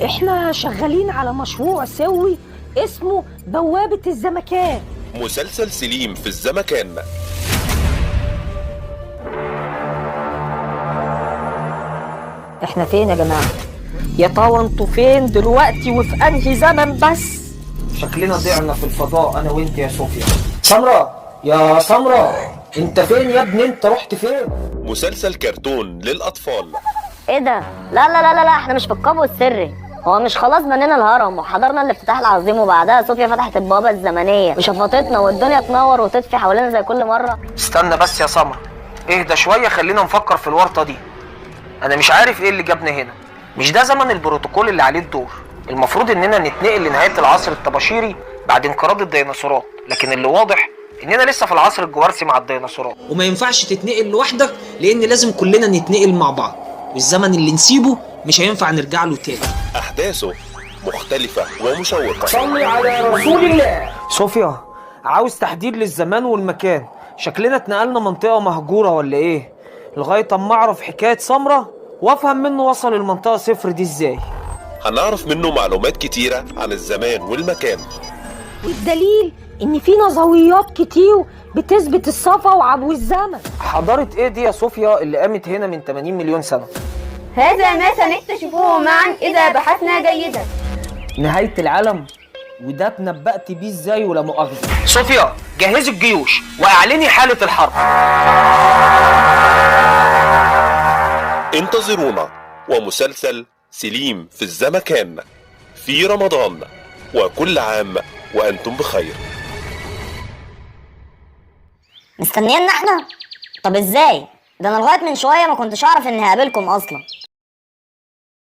احنا شغالين على مشروع سوي اسمه بوابة الزمكان. مسلسل سليم في الزمكان. احنا فين يا جماعة؟ يا ترى انتوا فين دلوقتي وفي انهي زمن بس؟ شكلنا ضعنا في الفضاء انا وانت يا صوفيا. سمرة، يا سمرة، انت فين يا ابني؟ انت رحت فين؟ مسلسل كرتون للأطفال. ايه ده؟ لا لا لا لا لا، احنا مش في القبو السري. هو مش خلاص بنينا الهرم وحضرنا الافتتاح العظيم وبعدها صوفيا فتحت البوابة الزمنية وشفطتنا والدنيا تنور وتطفي حوالينا زي كل مرة؟ استنى بس يا سمرة، اهدى شوية، خلينا نفكر في الورطة دي. انا مش عارف ايه اللي جابنا هنا. مش ده زمن البروتوكول اللي عليه الدور؟ المفروض اننا نتنقل لنهاية العصر الطباشيري بعد انقراض الديناصورات، لكن اللي واضح اننا لسه في العصر الجوارسي مع الديناصورات. وما ينفعش تتنقل لوحدك، لان لازم كلنا نتنقل مع بعض، والزمن اللي نسيبه مش هينفع نرجع له تاني. أحداثه مختلفة ومشوقة. صلي على رسول الله. صوفيا، عاوز تحديد للزمان والمكان. شكلنا اتنقلنا منطقة مهجورة ولا ايه؟ لغاية اما اعرف حكاية سمرة وافهم منه وصل المنطقة صفر دي ازاي. هنعرف منه معلومات كتيرة عن الزمان والمكان. والدليل ان في نظريات كتير بتثبت الصفا وعبو الزمن. حضارة ايه دي يا صوفيا اللي قامت هنا من 80 مليون سنة؟ هذا ما سنكتشفه معا إذا بحثنا جيدا. نهاية العالم؟ وده اتنبأت بيه ازاي ولا مؤاخذة؟ صوفيا، جهزي الجيوش واعلني حالة الحرب. انتظرونا ومسلسل سليم في الزمكان في رمضان، وكل عام وأنتم بخير. مستنيانا احنا؟ طب ازاي؟ ده انا لغاية من شوية ما كنتش اعرف اني هقابلكم اصلا.